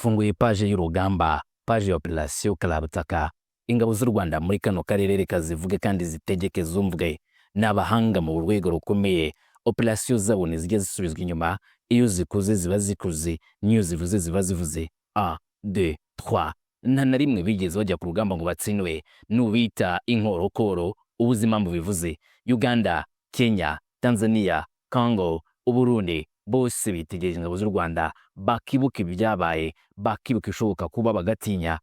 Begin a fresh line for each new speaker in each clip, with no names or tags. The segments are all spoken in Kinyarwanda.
Dufunguye page y'urugamba, page ya operasiyo Karabutaka. Ingabo z'u Rwanda muri kano karere reka zivuge kandi zitegeke zumvwe. Ni abahanga mu rwego rukomeye. Operasiyo zabo ntizijya zisubizwa inyuma, iyo zikoze ziba zikoze, n'iyo zivuze ziba zivuze. 1, 2, 3. Nta na rimwe bigeze bajya ku rugamba ngo batsindwe. Nubita inkorokoro, ubuze impamvu bivuze. Uganda, Kenya, Tanzania, Congo, Uburundi, bose bitegereje ingabo z'u Rwanda, bakibuka ibyabaye, bakibuka ishoboka kuba bagatinya.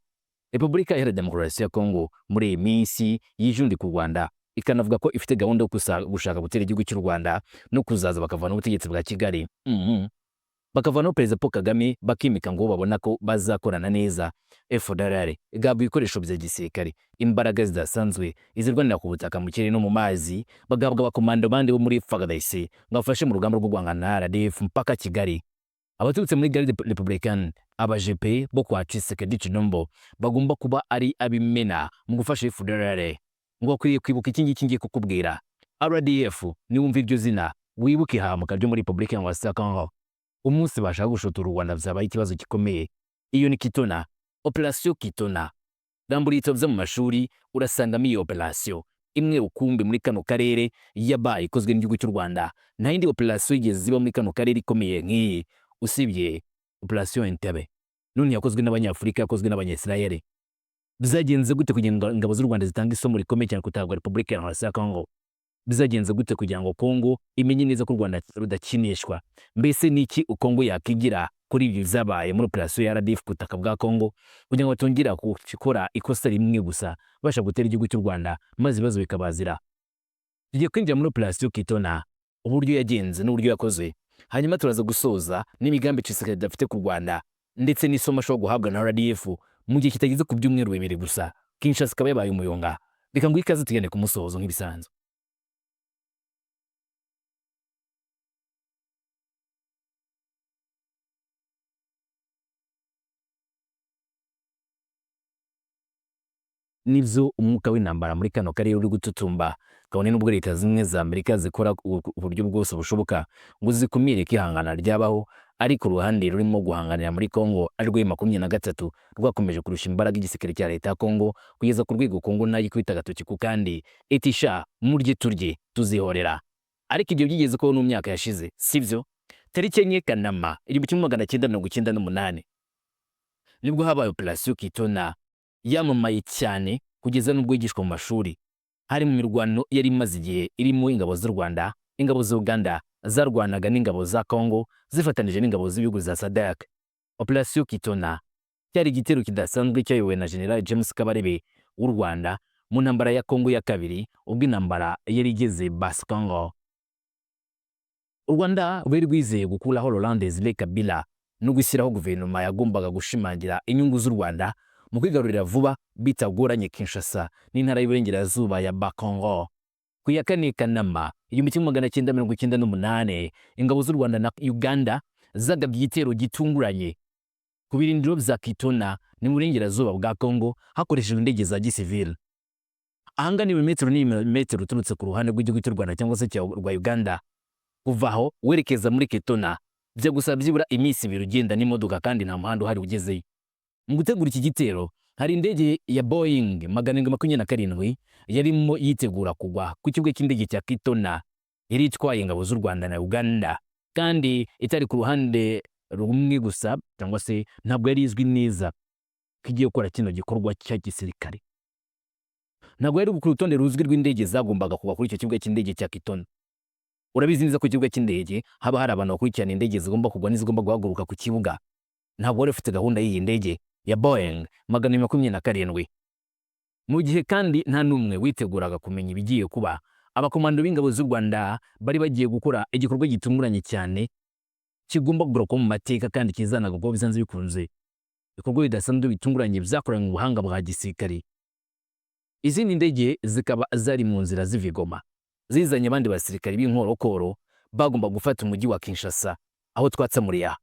Repubulika Iharanira Demokarasi ya Congo muri iyi minsi yijundika u Rwanda, ikanavuga ko ifite gahunda yo gushaka gutera igihugu cy'u Rwanda no kuzaza bakavana ubutegetsi bwa Kigali. Bakavanaho Perezida Paul Kagame, bakimika ngo babona ko bazakorana neza. FDLR igahabwa ibikoresho bya gisirikare, imbaraga zidasanzwe, izirwanira ku butaka, mu kirere no mu mazi, bagahabwa abakomando bandi bo muri FARDC ngo bafashe mu rugamba rwo guhangana na RDF mpaka Kigali. Abaturutse muri Garde Républicaine, abajepe bo kwa Tshisekedi Tshilombo, bagomba kuba ari ab'imena mu gufasha FDLR. Ngo bakwiriye kwibuka iki ngiki ngiye kukubwira. RDF, niwumva iryo zina wibuke ihahamuka ryo muri Repubulika ya Congo. Umunsi bashaka gushotora u Rwanda byabaye ikibazo gikomeye. Iyo ni Kitona, Operation Kitona. Rambura ibitabo byo mu mashuri urasangamo iyo operation imwe rukumbi muri kano karere yabaye ikozwe n'igihugu cy'u Rwanda. Nta yindi operation yigeze iba muri kano karere ikomeye nk'iyi usibye Operation Entebbe. None yakozwe n'Abanyafurika, yakozwe n'Abanyisirayeli. Bizagenze gute kugira ngo ingabo z'u Rwanda zitange isomo rikomeye cyane kutabwa Repubulika ya Congo? Bizagenze gute kugira ngo Congo imenye neza ko u Rwanda rudakinishwa? Mbese ni iki Congo yakigira kuri ibyo byabaye muri operation ya RDF ku butaka bwa Congo kugira ngo batongera gukora ikosa rimwe gusa basha gutera igihugu cy'u Rwanda maze ibibazo bikabazira? Tugiye kwinjira muri operation Kitona, uburyo yagenze n'uburyo yakoze, hanyuma turaza gusoza n'imigambi Tshisekedi afite ku Rwanda ndetse n'isomo ashobora guhabwa na RDF mu gihe kitageze ku byumweru 2 gusa, Kinshasa ikaba yabaye umuyonga. Reka nguhe ikaze tugende ku musozo nk'ibisanzwe. Nibyo, umwuka w'intambara muri kano karere uri gututumba, kabone n'ubwo leta zimwe za Amerika zikora uburyo bwose bushoboka ngo zikumire ko ihangana ryabaho, ariko uruhande rurimo guhanganira muri Congo arirwo M23 rwakomeje kurusha imbaraga igisirikare cya leta ya Congo kugeza ku rwego Congo nayo ikubita agatoki ku kandi iti sha murye turye tuzihorera. Ariko ibyo byigeze kubaho mu myaka yashize, sibyo? Tariki 4 Kanama 1998 nibwo habaye Operation Kitona yamamaye cyane kugeza n'ubwo yigishwa mu mashuri. Hari mu mirwano yari imaze igihe irimo ingabo z'u Rwanda, ingabo z'u Uganda zarwanaga n'ingabo za Congo zifatanije n'ingabo z'ibihugu za SADC. Operation Kitona cyari igitero kidasanzwe cyayobowe na General James Kabarebe w'u Rwanda mu ntambara ya Congo ya kabiri, ubwo intambara yari igeze Bas Congo. U Rwanda rwari rwizeye gukuraho Laurent Desire Kabila no gushyiraho guverinoma yagombaga gushimangira inyungu z'u Rwanda mu kwigarurira vuba bitagoranye Kinshasa n'intara y'Iburengerazuba ya Bakongo. Ku ya 4 Kanama 1998 ingabo z'u Rwanda na Uganda zagabye igitero gitunguranye ku birindiro bya Kitona ni mu burengerazuba bwa Congo hakoreshejwe indege za gisivile. Ahangana ibimetero n'ibimetero uturutse ku ruhande rw'igihugu cy'u Rwanda cyangwa se rwa Uganda, kuva aho werekeza muri Kitona byo gusaba byibura iminsi 2 ugenda n'imodoka kandi nta muhanda uhari ugezeyo. Mu gutegura iki gitero hari indege ya Boeing 727 yarimo yitegura kugwa ku kibuga cy'indege cya Kitona, yari itwaye ingabo z'u Rwanda na Uganda kandi itari ku ruhande rumwe gusa, cyangwa se ntabwo yari izwi neza ko igiye gukora kino gikorwa cya gisirikare. Ntabwo yari ku rutonde ruzwi rw'indege zagombaga kugwa kuri icyo kibuga cy'indege cya Kitona. Urabizi neza ko ikibuga cy'indege haba hari abantu bakurikirana indege zigomba kugwa n'izigomba guhaguruka ku kibuga. Ntabwo wari ufite gahunda y'iyi ndege ya Boeing 727. Mu gihe kandi nta n'umwe witeguraga kumenya ibigiye kuba, abakomando b'ingabo z'u Rwanda bari bagiye gukora igikorwa gitunguranye cyane kigomba kugaruka mu mateka kandi kizanagarukaho bisanzwe bikunze. Ibikorwa bidasanzwe bitunguranye byakoranywe ubuhanga bwa gisirikare. Izindi ndege zikaba zari mu nzira ziva i Goma, zizanye abandi basirikari b'inkorokoro bagomba gufata umujyi wa Kinshasa aho twatsamuriye aha.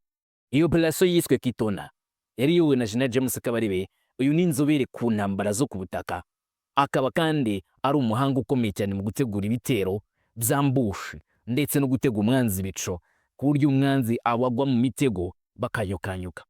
Iyo operation yiswe Kitona yari iyobowe na General James Kabarebe. Uyu ni inzobere ku ntambara zo ku butaka, akaba kandi ari umuhanga ukomeye cyane mu gutegura ibitero byambushe ndetse no gutega umwanzi ibico ku buryo umwanzi awagwa mu mitego bakayokanyuka.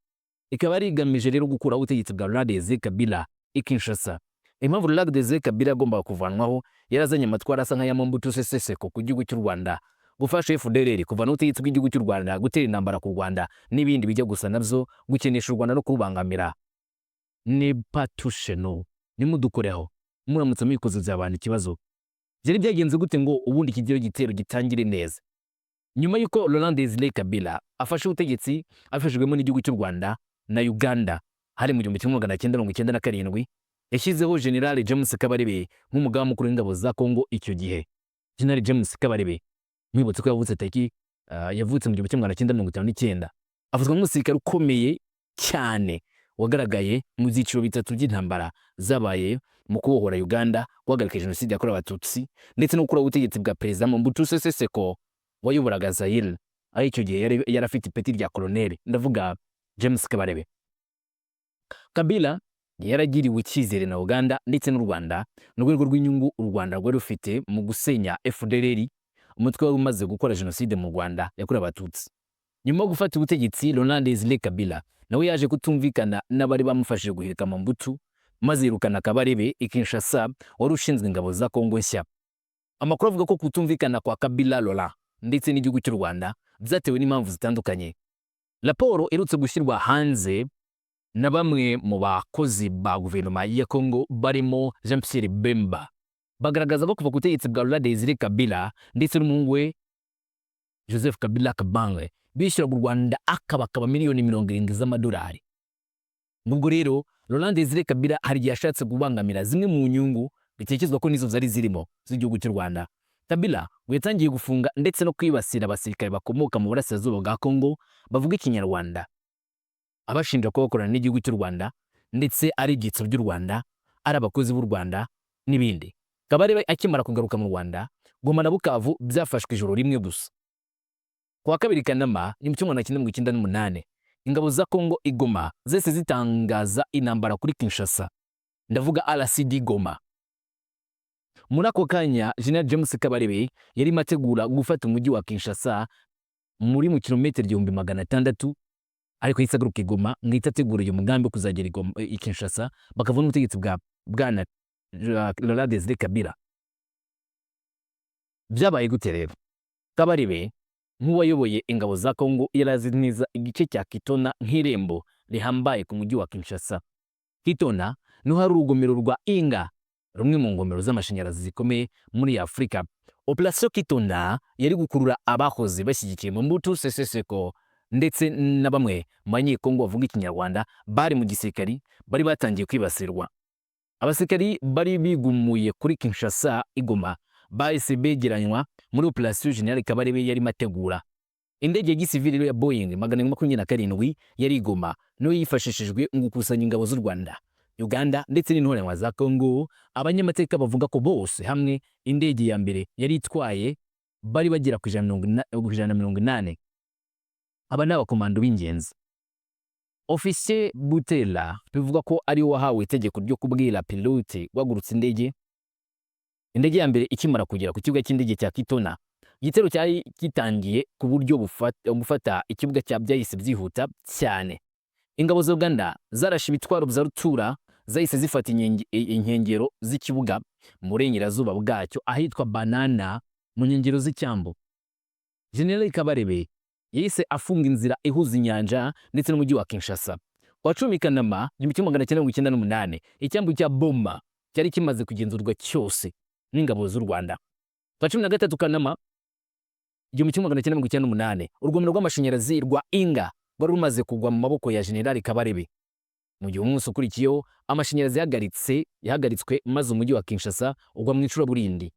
Ikaba yari igamije rero gukuraho ubutegetsi bwa Laurent Desire Kabila i Kinshasa. Impamvu Laurent Desire Kabila yagombaga kuvanwaho, yarazanye amatwara asa nk'aya Mobutu Sese Seko ku gihugu cy'u Rwanda, gufasha FDLR kuvana ubutegetsi bw'igihugu cy'u Rwanda, gutera intambara ku Rwanda n'ibindi bijya gusa nabyo, gukenesha u Rwanda no kurubangamira. Ne pas toucher nous, nimudukoreho, muramutse mubikoze byabana ikibazo. Byari byagenze gute ngo ubundi iki gitero gitangire neza? Nyuma y'uko Laurent Desire Kabila afashe ubutegetsi abifashijwemo n'igihugu cy'u Rwanda na Uganda, hari mu 1997, yashyizeho General James Kabarebe nk'umugaba mukuru w'ingabo za Congo icyo gihe. General James Kabarebe, mwibutse ko yavutse tariki yavutse mu 1959, afatwa nk'umusirikare ukomeye cyane wagaragaye mu byiciro bitatu by'intambara zabaye mu kubohora Uganda, guhagarika jenoside yakorewe Abatutsi ndetse no gukuraho ubutegetsi bwa Perezida Mobutu Sese Seko wayoboraga Zaire, aho icyo gihe yari afite ipeti rya koloneli. Ndavuga James Kabarebe. Kabila yaragiriwe icyizere na Uganda ndetse n'u Rwanda mu rwego rw'inyungu u Rwanda rwari rufite mu gusenya FDLR, umutwe wari umaze gukora jenoside mu Rwanda yakorewe Abatutsi. Nyuma yo gufata ubutegetsi, Laurent Desire Kabila nawe yaje kutumvikana n'abari bamufashije guhirika Mobutu, maze yirukana Kabarebe i Kinshasa wari ushinzwe ingabo za Kongo nshya. Amakuru avuga ko kutumvikana kwa Kabila Laurent ndetse n'igihugu cy'u Rwanda byatewe n'impamvu zitandukanye. Raporo iherutse gushyirwa hanze na bamwe mu bakozi ba guverinoma ya Kongo barimo Jean Pierre Bemba bagaragaza ko kuva ku butegetsi bwa Laurent Desire Kabila ndetse n'umuhungu we Joseph Kabila Kabange, bishyuraga u Rwanda akabakaba miliyoni 70 z'amadolari. Ubwo rero Laurent Desire Kabila hari igihe yashatse kubangamira zimwe mu nyungu bitekerezwa ko nizo zari zirimo z'igihugu cy'u Rwanda. Kabila ngo yatangiye gufunga ndetse no kwibasira abasirikare bakomoka mu burasirazuba bwa Kongo bavuga Ikinyarwanda, abashinja kuba bakorana n'igihugu cy'u Rwanda ndetse ari ibyitso by'u Rwanda, ari abakozi b'u Rwanda n'ibindi. Kabarebe akimara kugaruka mu Rwanda, Goma na Bukavu byafashwe ijoro rimwe gusa. Ku wa 2 Kanama 1998, ingabo za Kongo i Goma zese zitangaza intambara kuri Kinshasa. Ndavuga RCD Goma. Muri ako kanya General James Kabarebe yarimo ategura gufata umujyi wa Kinshasa muri mu kilometero 1600, ariko yahise agaruka i Goma ngo ahite ategura uyu mugambi wo kuzagera i Goma- i Kinshasa bakavuna ubutegetsi bwa bwana Laurent Desire Kabila. Byabaye gute rero? Kabarebe nk'uwayoboye ingabo za Kongo yari azi neza igice cya Kitona nk'irembo rihambaye ku mujyi wa Kinshasa. Kitona niho hari urugomero rwa Inga, rumwe mu ngomero z'amashanyarazi zikomeye muri Afurika. Operation Kitona yari gukurura abahoze bashyigikiye Mobutu Sese Seko ndetse na bamwe mu Banyekongo bavuga Ikinyarwanda bari mu gisirikari bari batangiye kwibasirwa. Abasirikari bari bigumuye kuri Kinshasa i Goma bahise begeranywa muri Operation General Kabarebe yarimo ategura. Indege ya gisivili rero ya Boeing 727 yari i Goma niyo yifashishijwe mu gukusanya ingabo z'u Rwanda, Uganda ndetse n'intore za Congo. Abanyamateka bavuga ko bose hamwe indege ya mbere yari itwaye bari bagera ku 180. Aba ni abakomando b'ingenzi. Ofisiye Butera bivuga ko ari we wahawe itegeko ryo kubwira pilote guhagurutsa indege. Indege ya mbere ikimara kugera ku kibuga cy'indege cya Kitona, igitero cyari gitangiye ku buryo gufata ikibuga cya byahise byihuta cyane. Ingabo za Uganda zarashe ibitwaro bya rutura, zahise zifata inkengero z'ikibuga mu burengerazuba bwacyo ahitwa Banana mu nkengero z'icyambu. General Kabarebe yahise afunga inzira ihuza inyanja ndetse n'umujyi wa Kinshasa. Ku wa 10 Kanama 1998, icyambu cya Boma cyari kimaze kugenzurwa cyose n'ingabo z'u Rwanda. Ku wa 13 Kanama 1998, urugomero rw'amashanyarazi rwa Inga rwari rumaze kugwa mu maboko ya General Kabarebe. Mu gihe umunsi ukurikiyeho amashanyarazi yahagaritswe maze umujyi wa Kinshasa ugwa mu icuraburindi.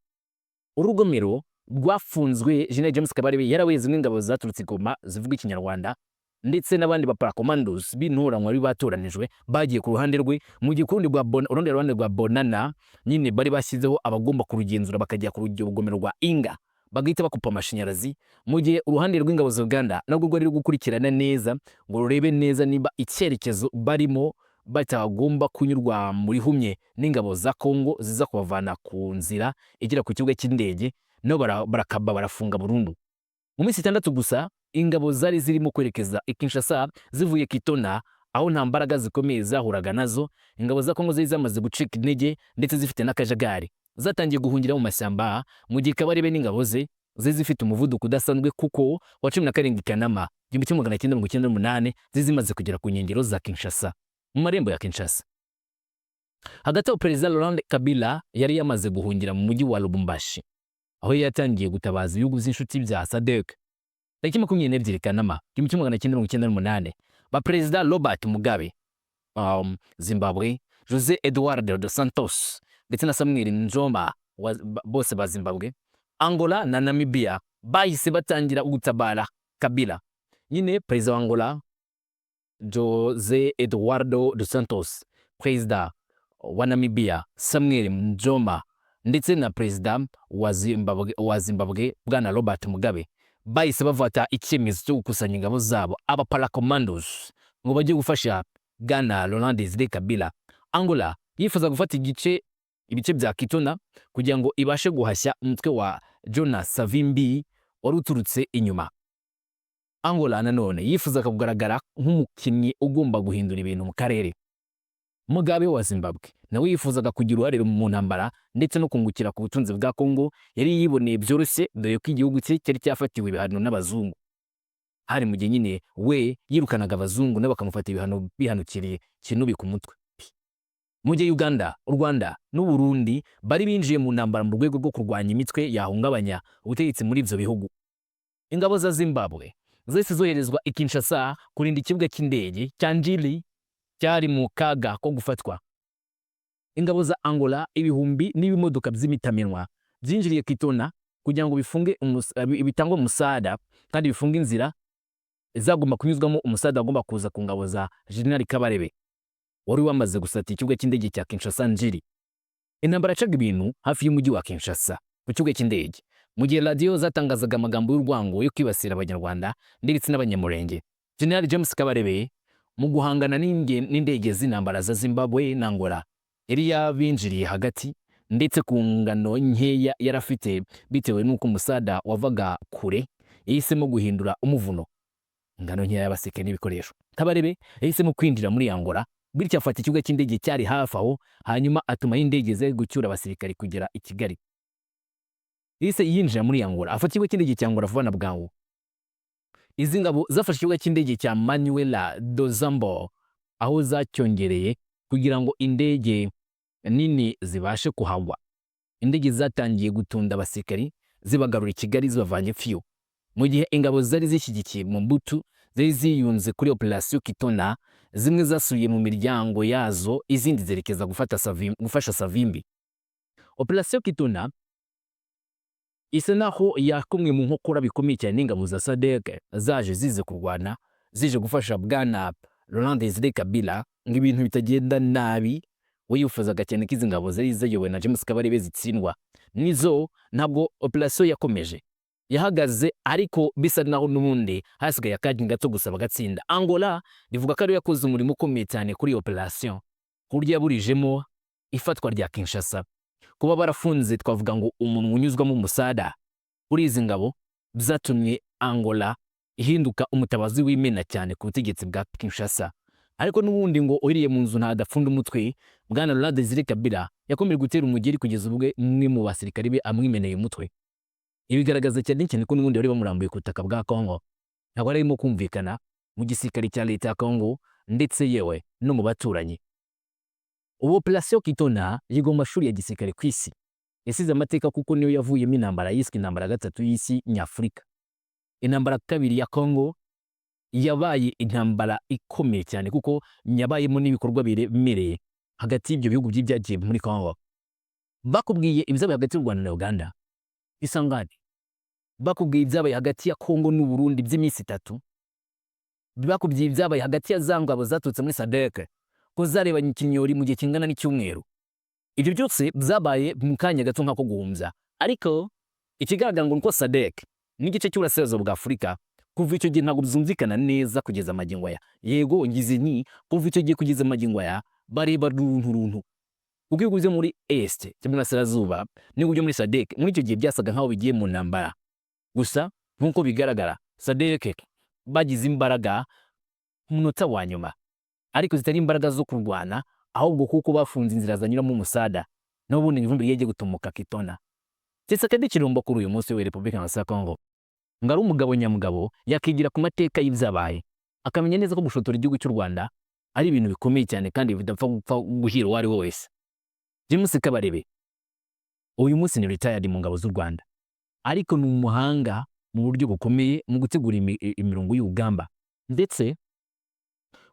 Urugomero rwafunzwe, General James Kabarebe yaraweze n'ingabo zaturutse i Goma zivuga Ikinyarwanda ndetse n'abandi ba paracommanders b'intoranwa bari batoranijwe bagiye ku ruhande rwe, mu gihe ku rundi rwa urundi ruhande rwa Bonana nyine bari bashyizeho abagomba kurugenzura, bakajya ku rugomero rwa Inga bagahita bakupa amashanyarazi, mu gihe uruhande rw'ingabo za Uganda nabwo rwari ruri gukurikirana neza ngo rurebe neza niba icyerekezo barimo batagomba kunyurwa muri humye n'ingabo za Kongo ziza kubavana ku nzira igera ku kibuga cy'indege, nabo barakaba barafunga burundu. Mu minsi 6 gusa ingabo zari zirimo kwerekeza i Kinshasa zivuye Kitona, Aho nta mbaraga zikomeye zahuraga nazo. Ingabo za Kongo zari zamaze gucika intege ndetse zifite n'akajagari, zatangiye guhungira mu mashyamba, mu gihe Kabarebe n'ingabo ze zari zifite umuvuduko udasanzwe, kuko wa 17 Kanama 1998 zari zimaze kugera ku nkengero za Kinshasa, mu marembo ya Kinshasa. Hagati aho, Perezida Laurent Kabila yari yamaze guhungira mu mujyi wa Lubumbashi, aho yari yatangiye gutabaza ibihugu by'inshuti bya SADC. Tariki 22 Kanama 1998, ba Perezida Robert Mugabe Zimbabwe, Jose Eduardo dos Santos ndetse na Samuel Nujoma bose ba Zimbabwe, Angola na Namibia bahise batangira gutabara Kabila. Nyine perezida wa Angola Jose Eduardo dos Santos, perezida wa Namibia Samuel Nujoma ndetse na perezida wa Zimbabwe bwana Robert Mugabe bahise bafata icyemezo cyo gukusanya ingabo zabo, aba paracommandos, ngo bajye gufasha bwana Laurent Desire Kabila. Angola yifuza gufata ibice bya Kitona kugira ngo ibashe guhashya umutwe wa Jonas Savimbi wari uturutse inyuma. Angola nanone yifuzaga kugaragara nk'umukinnyi ugomba guhindura ibintu mu karere. Mugabe wa Zimbabwe nawe yifuzaga kugira uruhare mu ntambara ndetse no kungukira ku butunzi bwa Congo yari yiboneye byoroshye, dore ko igihugu cye cyari cyafatiwe ibihano n'abazungu. Hari mu gihe nyine we yirukanaga abazungu, nabo bakamufata ibihano bihanukiriye kinubi ku mutwe. Mu gihe Uganda, u Rwanda n'u Burundi bari binjiye mu ntambara mu rwego rwo kurwanya imitwe yahungabanya ubutegetsi muri ibyo bihugu. Ingabo za Zimbabwe zahise zoherezwa i Kinshasa kurinda ikibuga cy'indege cya Njili cyari mu kaga ko gufatwa. Ingabo za Angola ibihumbi n'ibimodoka by'imitamenwa byinjiriye Kitona kugira ngo bifunge bitange umusada kandi bifunge inzira zagomba kunyuzwamo umusada wagomba kuza ku ngabo za General Kabarebe wari wamaze gusata ikibuga cy'indege cya Kinshasa Njili. Intambara yacaga ibintu hafi y'umujyi wa Kinshasa ku kibuga cy'indege, mu gihe radiyo zatangazaga amagambo y'urwango yo kwibasira Abanyarwanda ndetse n'Abanyamurenge. General James Kabarebe, mu guhangana n'indege z'intambara za Zimbabwe na Angola, yari yabinjiriye hagati, ndetse ku ngano nkeya yari afite bitewe n'uko umusada wavaga kure, yahisemo guhindura umuvuno. Ingano nkeya y'abasirikare n'ibikoresho, Kabarebe yahisemo kwinjira muri Angola, bityo afata ikibuga cy'indege cyari hafi aho, hanyuma atumaho indege ze gucyura abasirikare kugera i Kigali. Yahise yinjira muri Angola, afata ikibuga cy'indege cya Angola vuba na bwangu. Izi ngabo zafashe ikibuga cy'indege cya Manuela do Zambo, aho zacyongereye kugira ngo indege nini zibashe kuhagwa. Indege zatangiye gutunda abasirikari zibagarura i Kigali zibavanye Fiyo, mu gihe ingabo zari zishyigikiye Mobutu zari ziyunze kuri Operation Kitona. Zimwe zasubiye mu miryango yazo, izindi zerekeza gufasha Savimbi. Operation Kitona isa naho yakomwe mu nkokora bikomeye cyane n'ingabo za SADC zaje zize kurwana, zije gufasha bwana Laurent Desire Kabila ngo ibintu bitagenda nabi. We yifuzaga cyane ko izi ngabo zari ziyobowe na James Kabarebe zitsindwa. Nizo ntabwo operation yakomeje, yahagaze, ariko bisa naho n'ubundi hasigaye akanya gato gusa bagatsinda. Angola rivuga ko ariyo yakoze umurimo ukomeye cyane kuri iyo operation, ku buryo yaburijemo ifatwa rya Kinshasa. Kuba barafunze, twavuga ngo, umunwa unyuzwamo umusada kuri izi ngabo, byatumye Angola ihinduka umutabazi w'imena cyane ku butegetsi bwa Kinshasa. Ariko n'ubundi ngo uhiriye mu nzu ntadapfunda umutwe. Bwana Laurent Desire Kabila yakomeje gutera umugeri kugeza ubwo umwe mu basirikari be amwimeneye umutwe. Ibi bigaragaza cyane cyane ko n'ubundi bari bamurambuye ku butaka bwa Congo. Ntabwo arimo kumvikana mu gisirikare cya leta ya Congo ndetse yewe no mu baturanyi. Ubu Operation Kitona yigwa mu mashuri ya gisirikare ku isi. Yasize amateka kuko niyo yavuyemo intambara yiswe intambara ya gatatu y'isi nyafurika. Intambara kabiri ya Congo yabaye intambara ikomeye cyane, kuko yabayemo n'ibikorwa biremereye hagati y'ibyo bihugu by'ibyagiye muri Congo. Bakubwiye ibyabaye hagati y'u Rwanda na Uganda isangane, bakubwiye ibyabaye hagati ya Congo n'u Burundi by'iminsi 3, bakubwiye ibyabaye hagati ya za ngabo zaturutse muri SADC ko zarebanye ikinyori mu gihe kingana n'icyumweru. Ibyo byose byabaye mu kanya gato nk'ako guhumbya. Ariko ikigaragara ngo ni uko SADC n'igice cy'uburasirazuba bwa Afurika kuva icyo gihe ntabwo byumvikana neza kugeza amagingo aya. Yego, ngize nti kuva icyo gihe kugeza amagingo aya bareba runtu runtu, kuko ibihugu byo muri Est cy'Iburasirazuba n'ibihugu byo muri SADC muri icyo gihe byasaga nk'aho bigiye mu ntambara. Gusa nk'uko bigaragara, SADC bagize imbaraga ku munota wa nyuma. Ariko zitari imbaraga zo kurwana, ahubwo kuko bafunze inzira zanyuramo umusada, n'ubundi ivumbi ryagiye gutumuka Kitona. Tshisekedi Tshilombo kuri uyu munsi wa Repubulika ya Congo ngo ari umugabo nyamugabo, yakigira ku mateka y'ibyabaye, akamenya neza ko gushotora igihugu cy'u Rwanda ari ibintu bikomeye cyane kandi bidapfa gupfa guhira uwo ari we wese. James Kabarebe uyu munsi ni retired mu ngabo z'u Rwanda, ariko ni umuhanga mu buryo bukomeye mu gutegura imirongo y'urugamba. Ndetse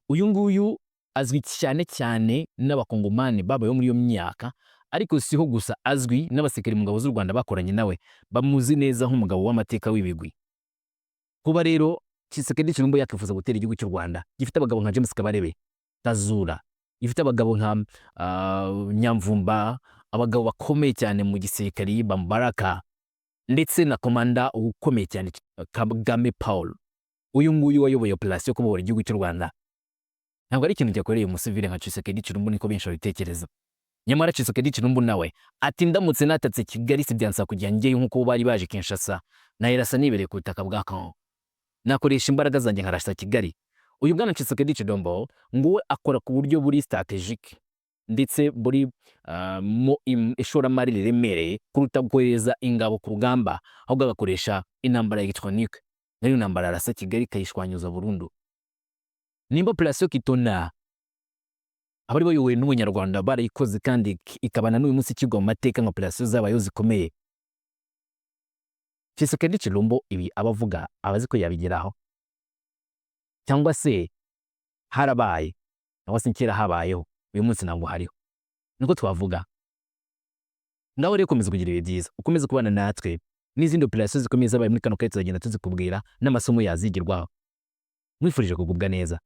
uyu nguyu azwi cyane cyane n'Abakongomani babayeho muri iyo myaka, ariko siho gusa azwi, n'abasirikare mu ngabo z'u Rwanda bakoranye nawe bamuzi neza nk'umugabo w'amateka w'ibigwi. Kuba rero Tshisekedi Tshilombo yakifuza gutera igihugu cy'u Rwanda gifite abagabo nka James Kabarebe, Kazura, gifite abagabo nka Nyamvumba, abagabo bakomeye cyane mu gisirikari, Bambaraka, ndetse na komanda ukomeye cyane Kagame Paul, uyu nguyu wayoboye operasiyo kubohora igihugu cy'u Rwanda, ntabwo ari ikintu cyakoreye umusivile nka Tshisekedi Tshilombo, niko benshi babitekereza. Nyamara Tshisekedi Tshilombo nawe ati: "Ndamutse natatse Kigali, si byansaba kujya njyeyo nk'uko bari baje Kinshasa, nayirasa nibereye ku butaka bwa Congo, nakoresha imbaraga zanjye nkarasa Kigali." Uyu bwana Tshisekedi Tshilombo ngo we akora ku buryo buri strategic ndetse buri mo ishoramari riremereye kuruta kohereza ingabo ku rugamba, ahubwo agakoresha intambara électronique, nayo intambara arasa Kigali ikayishwanyuza burundu. Nimba operasiyo Kitona abari bayobowe n'Umunyarwanda barayikoze kandi ikaba na n'uyu munsi ikigwa mu mateka nka operasiyo zabayeho zikomeye, Tshisekedi Tshilombo ibi aba avuga aba azi ko yabigeraho, cyangwa se harabaye, cyangwa se kera habayeho, uyu munsi ntabwo hariho, niko twavuga. Ngaho rero komeza kugira ibihe byiza, ukomeze kubana natwe n'izindi operasiyo zikomeye zabaye muri kano karere, tuzagenda tuzikubwira n'amasomo yazigirwaho. Mwifurije kugubwa neza.